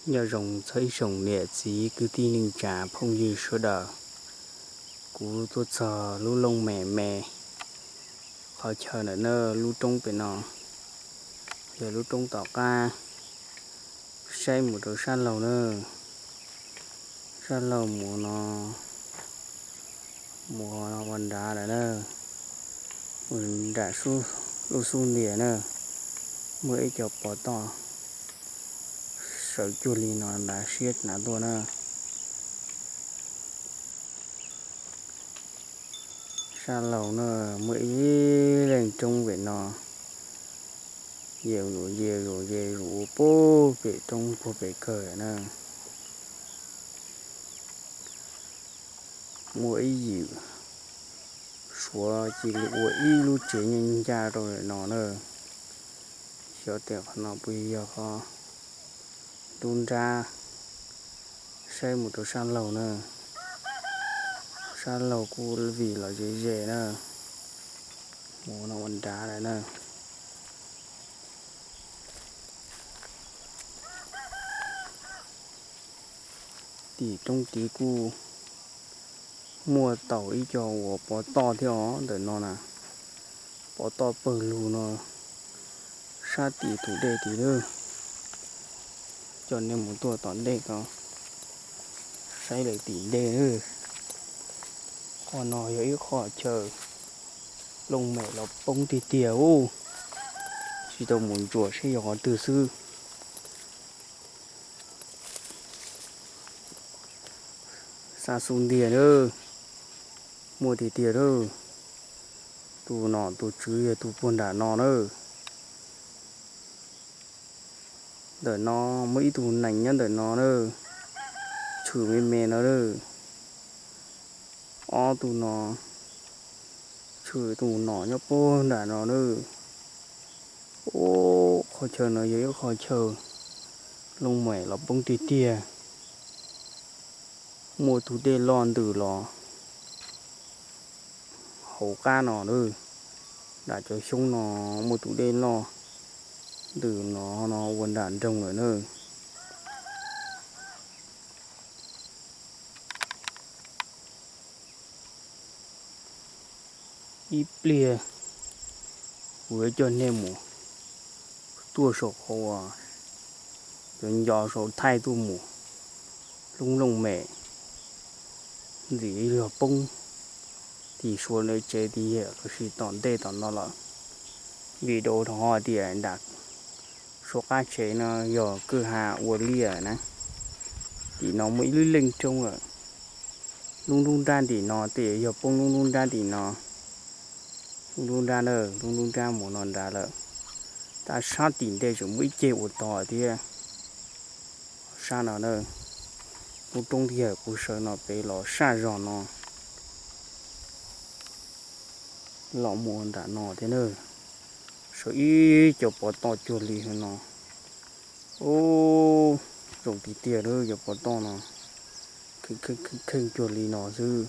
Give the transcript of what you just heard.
Nyob zoo txog ib tsoom niam txiv kwv tij neej tsa phooj ywg sawv daws. Kuv tuaj txog lub looj mem me qhov chaw ntawm na, lub roob pem no yog lub roob tom qab, saib mus rau sab laug na, sab laug mus no, mus ua nrad lawm na, mus nram lub xub ntiag na, muaj ib co pov toj sawv cuag li no nrad siab hnav tuaj na. Sab laug na, muaj ib leeg roob pem no, ye zus ye zus ye zus ua puag pem roob puag pem kawg na. Muaj ib yim suav cia li ua ib lub tsev ncaj ncaj rau ntawm no na. Xyov tias qhov no puas yog qhov nruab nrab, saib mus rau sab laug na, sab laug kuj vim los ze ze na, mus no ua nrad lawm na. Tim roob tid kuj muaj tau ib co uas pov toj thiab os ntawm no na, pov toj pawg lug no, sab tim tus dej tid lawm. Coj nej mus tuaj tom ntej ko saib lawm tim ntej lawm. Qhov no yog ib qho chaw looj mem los poob tiag tiag ub, tsis tau mus ntsuas seb yog qhov twg xwb. Sab xub ntiag na, muaj tiag tiag lawm. Tus nom tus tswv yog tus puag nram no na. Ntawm no muaj ib tug nees nyob ntawm no na, tshwm me me no na. Ob tug no tshwm tus nom nyob puag nram no na. Ub, qhov chaw no yog ib qho chaw looj mem los poob tiag tiag. Muaj tus dej loj ntws los hauv qab no na, nram cov xyoob no muaj tus dej loj ntws no, no ua nram nroog lawm na. Ib pliag kuv yuav coj nej mus tuaj saum qhov uas cov nco saum thaij tuaj mus lub looj mem ntxim yog poob tim suav lawv tsev tim yam lossis tom ntej tom no lawm. Vim rau qhov tias nram suav qab tsev no yog kwj ha ua liaj na. Tim no muaj ib lub leej roob lawm, lub nruab nrab tim no tej yog poob lub nruab nrab tim no. Lub nruab nrab na, lub nruab nrab mus no nrad lawm. Tab sab tim ntej tseem muaj ib ceg ua tog thiab. Sab no na, lub roob tiag kuv sawv no pem los sab zog no los mus nram no thiab na. Sawv ib co pov toj cuag li no. Ub, zoo tiag tiag lawm cov pov toj no, kheej kheej cuag li no xwb.